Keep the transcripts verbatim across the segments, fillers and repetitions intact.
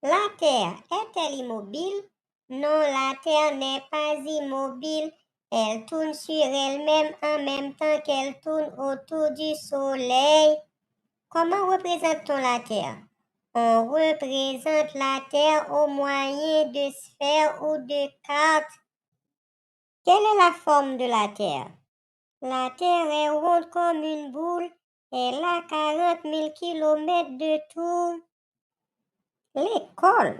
La Terre est-elle immobile? Non, la Terre n'est pas immobile. Elle tourne sur elle-même en même temps qu'elle tourne autour du Soleil. Comment représente-t-on la Terre? On représente la Terre au moyen de sphères ou de cartes. Quelle est la forme de la Terre? La Terre est ronde comme une boule. Elle a quarante mille kilomètres de tour. Lekòl.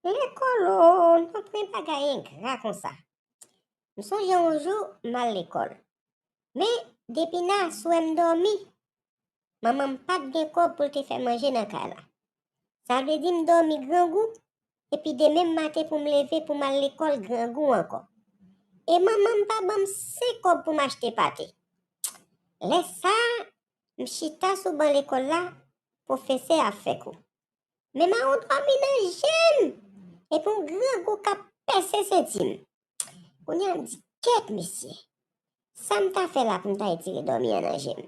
Lekòl, o, non, pran bagay engra konsa. M sonje yon jou, m al lekòl. Men, depi nan aswè m dòmi, manman m pa t gen kòb pou l te fè manje nan kay la. Sa vle di m dòmi grangou, epi demen maten pou m leve pou m al lekòl grangou ankò. E manman m pa ban m senk kòb pou m achte pate. Lè sa a, m chita sou ban lekòl la, pwofesè ap fè kou. Men mawon dòmi nan je m, epi yon grangou k ap pèse senti m. Kounye a m di, kèt mesye, sa m ta fè la pou m ta retire dòmi an nan je m?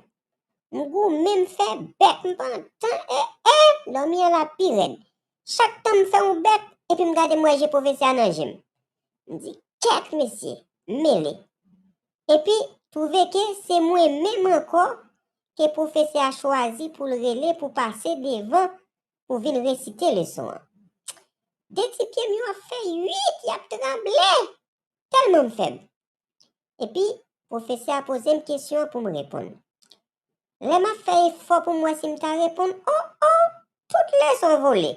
M goumen, m fè bèk, m pran tan, e, e, dòmi an la pi rèd. Chak tan m fè yon bèk, epi m gade m wè je pwofesè a nan je m. M di, kèt mesye, m mele. Epi, twouve ke se mwen menm ankò ke pwofesè a chwazi pou l rele pou pase devan pou vin resite leson an. De ti pye m yo ap fè uit, y ap tranble, tèlman m fèb. Epi, pwofesè a poze m kesyon an pou m reponn. Lè m ap fè efò pou m wè si m ta reponn, o, o, tout leson vole.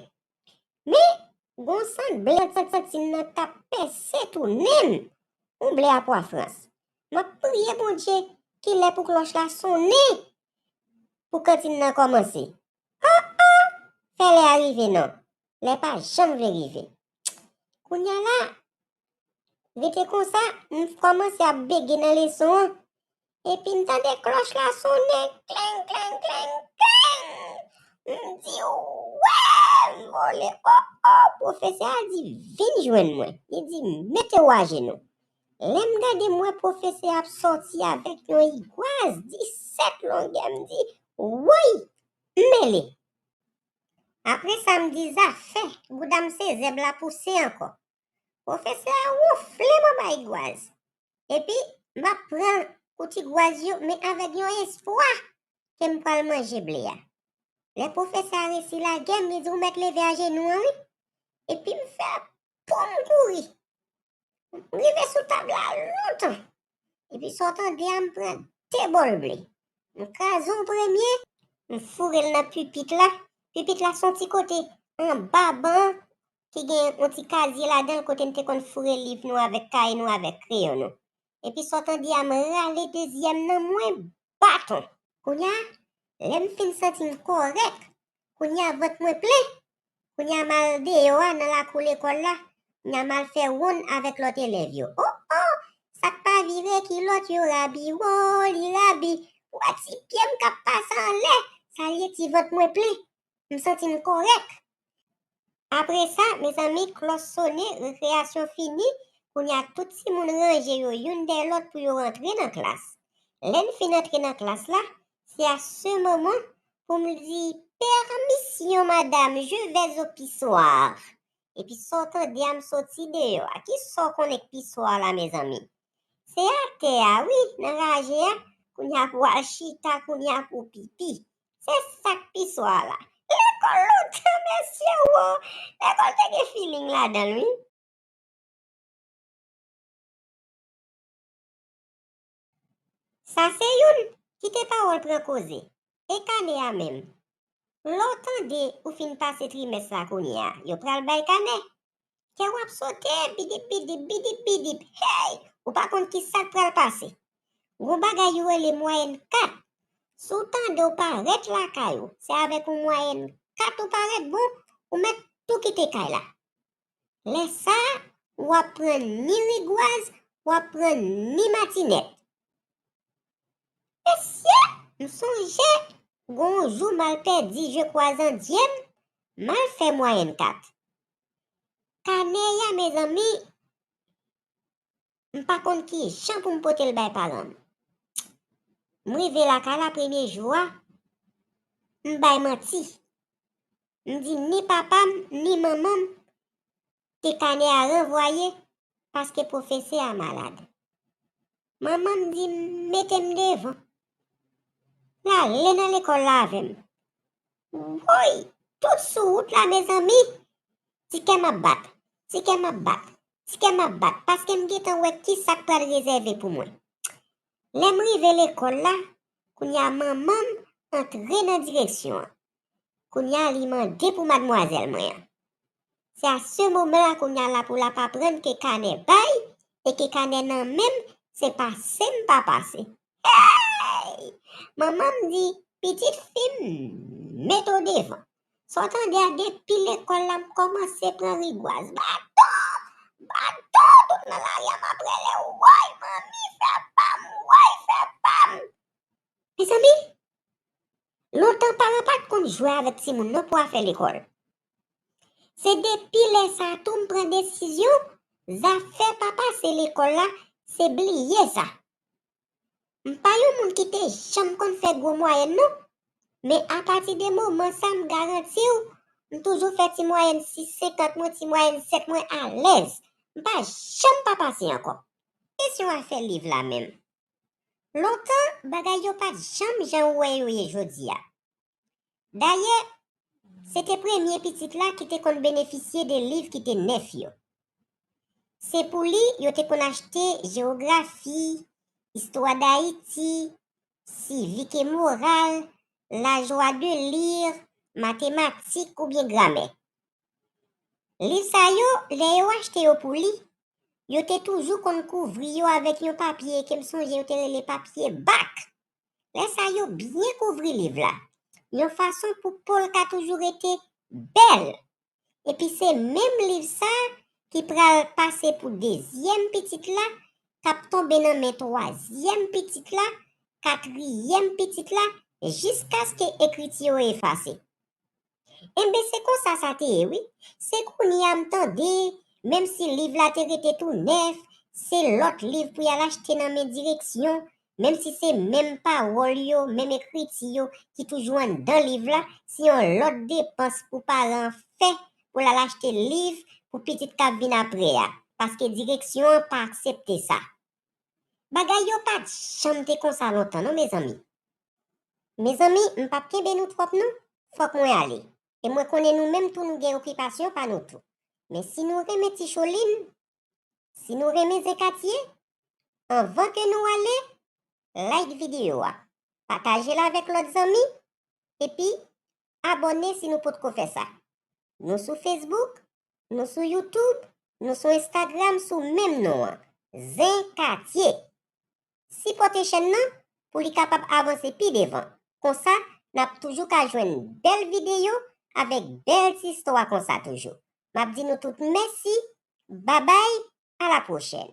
Men, gon sant blan santi m nan t ap pèse tounen m, yon ble a pwa frans. M ap priye Bondye kilè pou klòch la sonnen pou kantin nan kòmanse. O, o, fè lè a rive non. Lè pa janm vle rive. Kounye a la, rete konsa, m kòmanse ap bege nan leson an. Epi m tande klòch la sonnen, kleng, kleng, kleng, kleng. M di, wè, m vole, o, o, pwofesè a di, vin jwenn mwen. Li di, mete w ajenou. Lè m gade, m wè pwofesè a ap sòti avèk yon igwaz disèt longè, m di, woy, m mele. Apre sa, m di, zafè, bouda m se zèb la pouse ankò. Pwofesè a wonfle m anba igwaz. Epi, m ap pran kout igwaz yo, men avèk yon espwa ke m pral manje ble a. Lè pwofesè a resi lage m, li di, ou mèt leve ajenou an, wi. Epi m fè poum kouri. M rive sou tab la lontan. Epi sa w tande a, m pran de bòl ble. M kraze yon premye, m foure l nan pipit la. Pipit la se yon ti kote anba ban an ki gen yon ti kazye ladan l kote n te konn foure liv nou avèk kaye nou avèk kreyon nou. Epi sa w tande a, m rale dezyèm nan, mwen baton. Kounye a, lè m fin santi m kòrèk, kounye a vant mwen plen. Kounye a m al deyò a nan lakou lekòl la. Kounye a m al fè wonn avèk lòt elèv yo. O, o, sa k pa vire kilòt yo rabi, wo, li rabi. Ou wè ti pye m k ap pase anlè, sa l ye ti vant mwen plen. M santi m kòrèk. Apre sa, mezanmi, klòch sonnen, rekreyasyon fini, kounye a tout timoun ranje yo youn dèyè lòt pou yo rantre nan klas. Lè n fin antre nan klas la, se a se moman pou m di, pèmisyon, madam, je vais au pissoir. Epi sa w tande a, m soti deyò a. Kisa w konnen k piswa la, mezanmi? Se atè a, wi, nan raje a, kounye a pou al chita, kounye a pou pipi. Se sa k piswa la. Lekòl lontan, mesye, wo! Lekòl te gen feeling ladan l, wi. Sa se youn, kite pawòl pran koze. E kanè a menm? Lè w tande ou fin pase trimès la kounye a, yo pral bay kanè. Kè w ap sote, bidip, bidip, bidip, bidip. Hey! Ou pa konn ki sa k pral pase. Gon bagay yo rele mwayèn kat. Si w tande w parèt lakay ou, se avèk yon mwayèn kat ou parèt bon, ou mèt tou kite kay la. Lè sa a, w ap pran ni rigwaz, w ap pran ni matinèt. Mesye, m sonje, gon jou m al pèdi je kwa zandyè m, m al fè mwayèn kat. Kanè a, mezanmi, m pa konn ki jan pou m pote l bay paran m. M rive lakay la premye jou a, m bay manti. M di ni papa m, ni manman m te kanè a ranvwaye paske pwofesè a malad. Manman m di m mete m devan. L ale nan lekòl la avè m. Woy! Tout sou wout la, mezanmi, ti kè m ap bat, ti kè m ap bat, ti kè m ap bat, paske m gentan wè ki sa k pral rezève pou mwen. Lè m rive lekòl la, kounye a manman m antre nan direksyon an. Kounye a li mande pou madmwazèl mwen an. Se a se moman la kounye a la pou l ap aprann ke kanè bay e ke kanè nan men m se pase m pa pase. Hey! Manman m di, pitit fi m, mete w devan. Sa w tande a, depi lekòl la, m kòmanse pran rigwaz. Baton! Baton! Tout nan lari a, m ap rele, woy, manmi, fè pa m, woy, fè pa m. Mezanmi, lontan paran pa t konn jwe avèk timoun non pou afè lekòl. Se depi lè sa a tou m pran desizyon, zafè pa pase lekòl la, se bliye sa. M pa yon moun ki te janm konn fè gwo mwayèn non, men apati de moman sa m garanti w, m toujou fè ti mwayèn sis senkant mwen, ti mwayèn sèt mwen alèz. M pa janm pa pase ankò. Kesyon afè liv la menm. Lontan, bagay yo pa t janm jan ou wè yo ye jodi a. Dayè, se te premye pitit la ki te konn benefisye de liv ki te nèf yo. Se pou li yo te konn achte jewografi, istwa Dayiti, sivik e moral, la joie de lire, matematik oubyen gramè. Liv sa yo, lè yo achte yo pou li, yo te toujou konn kouvri yo avèk yon papye ke m sonje yo te rele papye bak. Lè sa yo byen kouvri liv la, yon fason pou po l ka toujou rete bèl. Epi se menm liv sa ki pral pase pou dezyèm pitit la, k ap tonbe nan men twazyèm pitit la, katriyèm pitit la, jiskaske ekriti yo efase. Enben, se konsa sa te ye, wi. Se kounye a m tande, menm si liv la te rete tou nèf, se lòt liv pou y al achte nan men direksyon, menm si se menm pawòl yo, menm ekriti yo ki toujou anndan liv la, se yon lòt depans pou paran an fè pou l al achte liv pou pitit k ap vin apre a, paske direksyon an pa aksepte sa. Bagay yo pa t janm te konsa lontan non, mezanmi. Mezanmi, m p ap kenbe nou twòp non, fòk mwen ale. E mwen konnen nou menm tou nou gen okipasyon pa nou tou. Men si nou renmen ti cholin, si nou renmen Zen Katye, anvan ke nou ale, like videyo a, pataje l avèk lòt zanmi, epi abòne si nou potko fè sa. Nou sou Facebook, nou sou YouTube, nou sou Instagram sou menm non an, Zen Katye. Sipòte chèn nan pou li kapab avanse pi devan. Konsa, n ap toujou ka jwenn bèl videyo avèk bèl ti istwa konsa toujou. M ap di nou tout mèsi, babay, a la pwochèn.